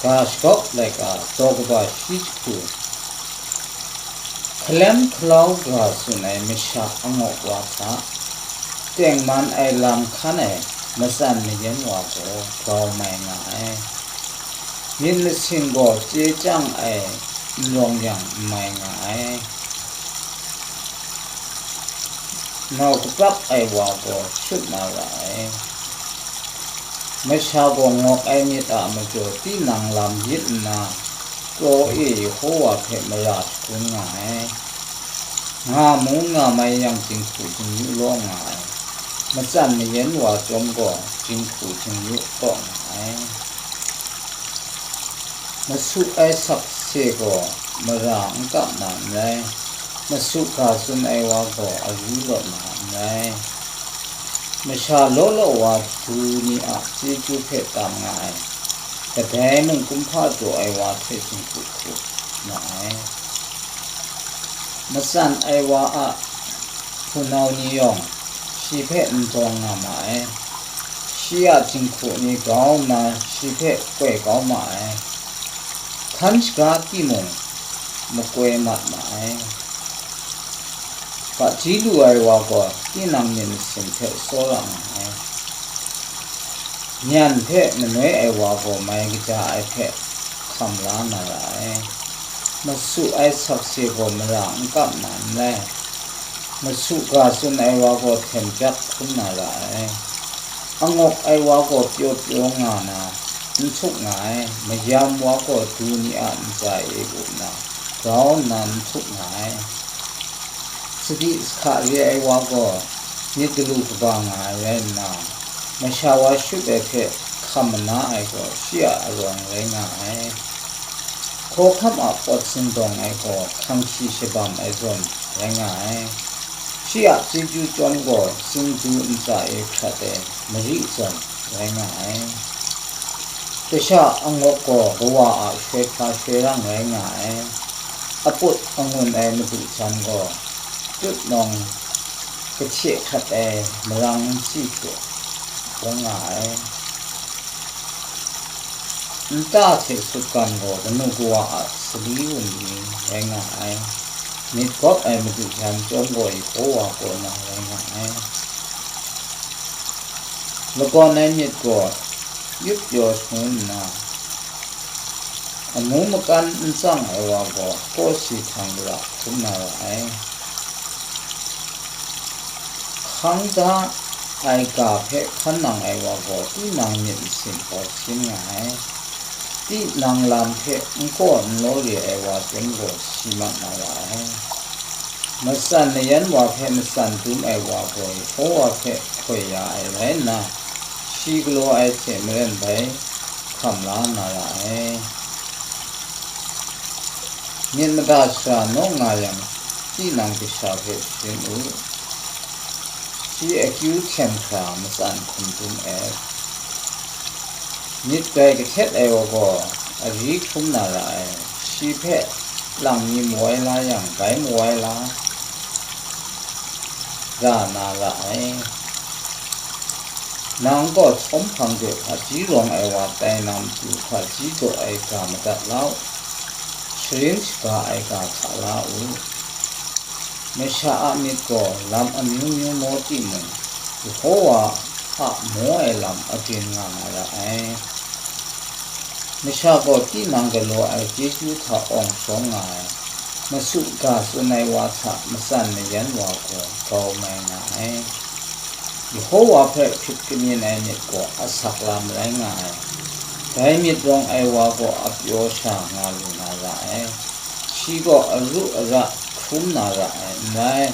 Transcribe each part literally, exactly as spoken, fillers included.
Ga shagawp laika, daw kaba shi jahku, hkalem hkalau ga tsun ai masha angawk wa hta, tengman ai lam hkan ai matsan mayan wa gaw grau mai nga ai. Myit masin gaw chye chyang ai n rawng yang n mai nga ai. Nau kaprak ai wa gaw shut na ra ai. Masha gaw ngawk ai myit a majaw tinang lam yit nna, kraw e Yehova hpe mara shagun nga ai. Nga mu nga mai yang, jinghku jingyu law nga ai. Matsan mayan wa chyawm gaw, jinghku jingyu kaw nga ai. Masu ai sakse gaw mara n kap na n rai, masu ga tsun ai wa gaw aru lawt na n rai. Masha law law wa du ni a chyeju hpe tam nga ai, kadai mung kumhpa jaw ai wa hte jinghku hku nga ai. Matsan ai wa a hpunau ni yawng shi hpe n dawng nga ma ai. Shi a jinghku ni grau nna shi hpe koi kau ma ai. Hkan shaga timung, makoi mat ma ai. Hpaji lu ai wa gaw tinang myit masin hte tsawra nga ai. Nyan hpe manoi ai wa gaw mai kaja ai hpe hkam la na ra ai. Masu ai sakse gaw mara n kap na n rai. Masu ga tsun ai wa gaw hten jak hkrum na ra ai. Angawk ai wa gaw pyaw pyaw nga na, n htuk nga ai. Mayam wa gaw du ni a ntsa e up na, grau nna n htuk nga ai. Sadi sahka re ai wa gaw myit galu kaba nga ai rai nna, masha wa shut ai hpe hkam mana ai gaw shi a arawng rai nga ai. Hkawhkam a pawt sindawng ai gaw hkang hkyi shabam ai zawn rai nga ai. Shi a chyeju chyawm gaw singdu ntsa e hkrat ai mari zawn rai nga ai. Kasha angawk gaw kawa a shoi hpa shoi rang rai nga ai. Aput angun ai madu jan gaw, tutnawng kahte hkrat ai marang nsi hte bung nga ai. Nta hte sutgan gaw kanu kawa a sali wunli rai nga ai. Myit gawp ai madu jan chyawm gaw Yehova kaw na rai nga ai. Lagawn ai myit gaw yup pyaw shangun nna, amu makan n tsang ai wa gaw kawsi hkang gara hkrum na ra ai. Hkang da ai ga hpe hkan nang ai wa gaw tinang myit masin hpaw sin nga ai. Tinang lam hpe n kaw n law re ai wa chyawm gaw si mat na ra ai. Matsan mayan wa hpe matsan dum ai wa gaw Yehova hpe hkoi ya ai rai nna, shi galaw ai hte maren bai hkam la na ra ai. Myit mada shara naw nga yang, tinang kasha hpe sharin u, shi akyu hten hkra matsan hkum dum et. Myit grai kahtet ai wa gaw ari hkrum na ra ai, shi hpe lang mi mawai la yang, bai mawai la ra na ra ai. Nang gaw htawm hpang de hpaji rawng ai wa tai na matu hpaji daw ai ga madat la u, sharin shaga ai ga hta la u. Masha a myit gaw lam amyu myu maw timung, Yehova a maw ai lam abyin nga na ra ai. Masha gaw tinang galaw ai chyeju hta awng shawng nga ai, masu ga tsun ai wa hta matsan mayan wa gaw grau mai nga ai. Yehova hpe hprit kamyin ai myit gaw asak lam rai nga ai. Dai myit rawng ai wa gaw apyaw sha nga lu na ra ai. Shi gaw aru ara hkrum na ra ai n rai.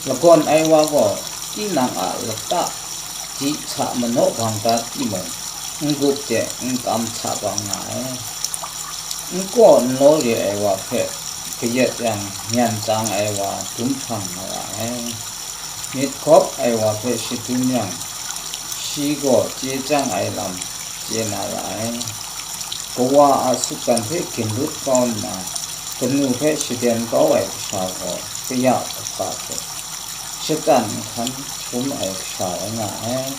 Lagawn ai wa gaw tinang a lata di hta manaw bang dat timung, n-gup de n kam hta bang nga ai. N kaw n law re ai wa hpe kayat yang, myan tsang ai wa dum hprang na ra ai. Myit gawp ai wa hpe shadum yang, shi gaw chye chyang ai lam chye na ra ai. Kawa a sutgan hpe ginlut kau nna, kanu hpe shaden kau ai kasha gaw kaya kahpa hte shatan nhkan hkrum ai kasha rai nga ai.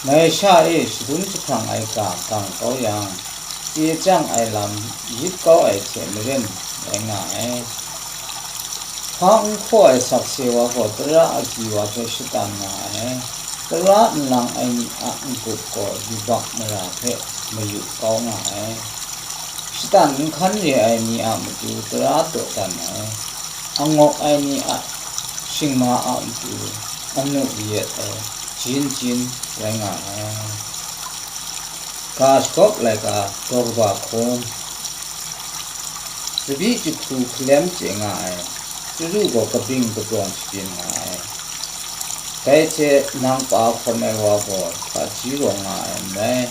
Ngai sha e shadum jahprang ai ga gang kau yang, chye chyang ai lam yit kau ai hte maren rai nga ai. Hpa n hkaw ai sakse wa gaw tara agyi wa hpe shatan nga ai. Tara nlang ai ni a n-gup gaw yubak mara hpe mayup kau nga ai. Shatan n hkan re ai ni a matu tara dawdan ai. Angawk ai ni a shingma a matu anu yet ai jin jin rai nga ai. Ga shagawp laika daw kaba hkum, tsabyi jahku hkalem chye nga ai, chyaru gaw kabring kabrawng shabyin nga ai. Dai hte nang pa hkawm ai wa gaw hpaji rawng nga ai n rai.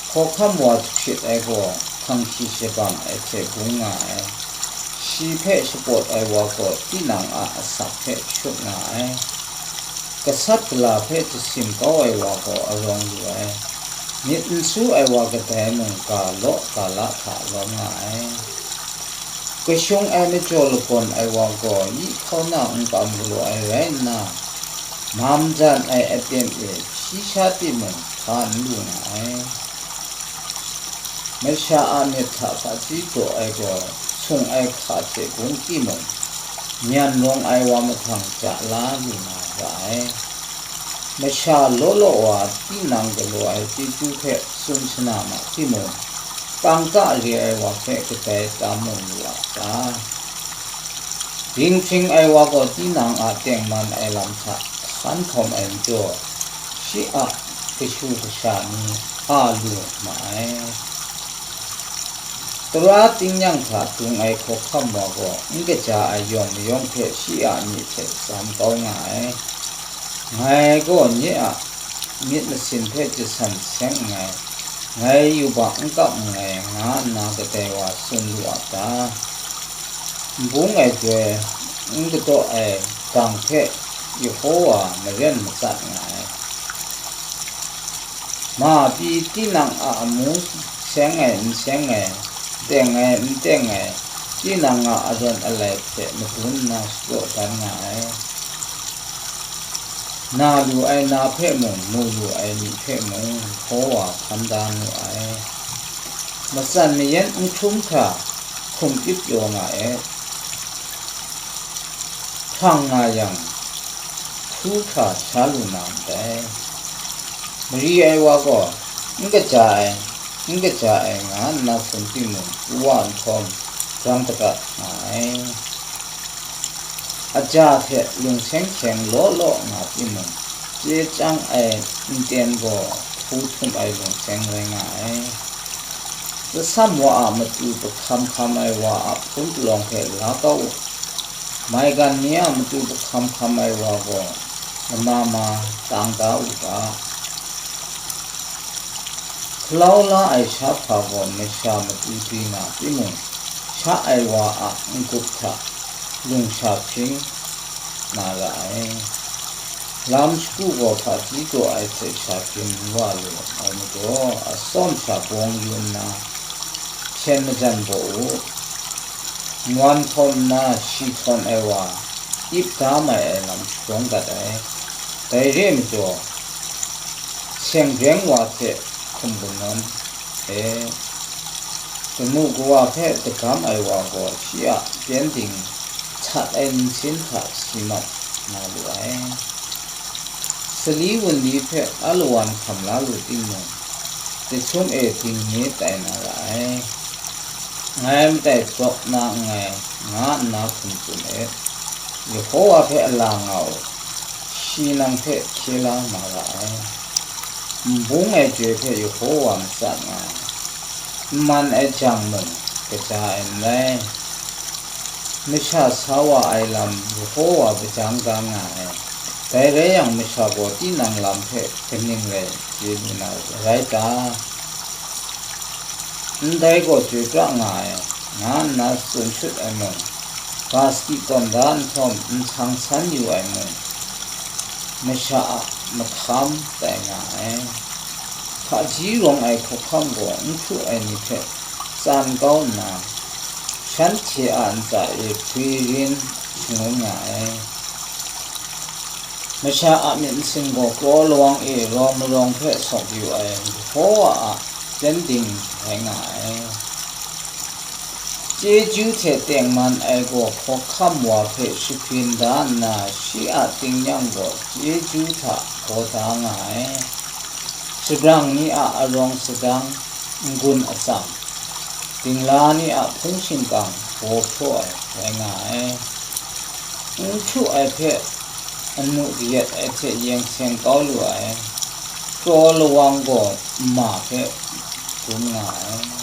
Hkawhkam wa jahkrit ai gaw hkanghki shabam ai hte bung nga ai. Shi hpe shapawt ai wa gaw tinang a asak hpe shut nga ai. Gasat gala hpe jasim kau ai wa gaw arawng lu ai. Myit n su ai wa kadai mung ga law ga la hta lawm nga ai. Kashung ai majaw lagawn ai wa gaw yi hkauna n kam galaw ai rai nna, ma majan ai aten e hpyi sha timung hpa n lu nga ai. Masha a myit hta hpaji daw ai gaw sung ai hka hte gun timung, myan rawng ai wa mahtang ja la lu na ra ai. Masha law law wa tinang galaw ai chyeju hpe tsun shana ma timung, kangka re ai wa hpe kadai tam mu lu a ta? Dinghpring ai wa gaw tinang a tengman ai lam hta hkan hkawm ai majaw, shi a kashu kasha ni a lu ma ai. Tara tingnyang hta dung ai hkawhkam wa gaw n kaja ai yawng mayawng hte shi a myi hte tsam kau nga ai. Ngai gaw nye a myit masin hpe jasan seng nngai, ngai yubak n kap nngai, nga nna kadai wa tsun lu a ta? Nbung ai joi n kadaw ai gang hpe Yehova maren matsat nga ai. Ma pyi tinang a amu seng ai n seng ai, teng ai n teng ai, tinang a arawn alai hte madun nna shadaw dan nga ai. Na lu ai na hpe mung, mu lu ai ni hpe mung, Yehova hkan da nu ai. Matsan mayan n hkrum hkra hkum pyit pyaw nga ai. Hprang nga yang, hkru hkra sha lu na ndai. Mari ai wa gaw, n kaja ai, n kaja ai, nga nna tsun timung, u wa nhtawm, jang kadat nga ai. Aja hte lungseng hkyeng law law nga timung, chye chyang ai nten gaw hpu htum ai lungseng rai nga ai. Tsasam wa a matu pahkam hkam ai wa a hpun palawng hpe la kau u. Maigan ni a matu pahkam hkam ai wa gaw lama ma tang da u ga. Hpalau la ai sha hpa gaw masha matu dwi nga timung, sha ai wa a n-gup hta lungsha hpring na ra ai. Lam shagu gaw hpaji daw ai hte sha byin wa lu ai majaw, atsawm sha bawng yu nna, hpyen majan baw u. Nwan hkawm nna shi htawn ai wa, ip da mai ai lam shadawn dat ai. Dai re ai majaw, seng breng wa hte hkum kanawn e, gamu kawa hpe dagam ai wa gaw shi a pyengdin htat ai nsin hta si mat na lu ai. Sali wunli hpe alawan hkam la lu timung, jahtum e dingni tai na ra ai. Ngai matai dawk na nngai, nga nna hkum tsun et. Yehova hpe ala nga u, shi nang hpe hkye la ma ra ai. Nbung ai joi hpe Yehova matsat nga ai, n man ai jang mung, kaja ai n rai. Masha sa wa ai lam Yehova hpajang da nga ai. Dai rai yang, masha gaw tinang lam hpe kaning rai chye lu na rai ta? Ndai gaw chyoi pra nga ai, nga nna tsun shut ai mung, ga sadi tawn da nhtawm nhsang san yu ai mung, masha a mahkam tai nga ai. Hpaji rawng ai hkawhkam gaw n hkru ai ni hpe tsan kau nna, shanhte a ntsa e hpyirin shangun nga ai. Masha a myit masin gaw kraw lawang e rawng marawng hpe sawk yu ai, Yehova a len ding rai nga ai. Chyeju hte tengman ai gaw hkawhkam wa hpe shahpyen da nna, shi a tingnyang gaw chyeju hta gaw da nga ai. Sabrang ni a arawng sadang, n-gun atsam, dingla ni a hpung shingkang baw hpraw ai rai nga ai. N htu ai hpe anu kayat ai hte yeng seng kau lu ai. Kraw lawang gaw nma hpe dum nga ai.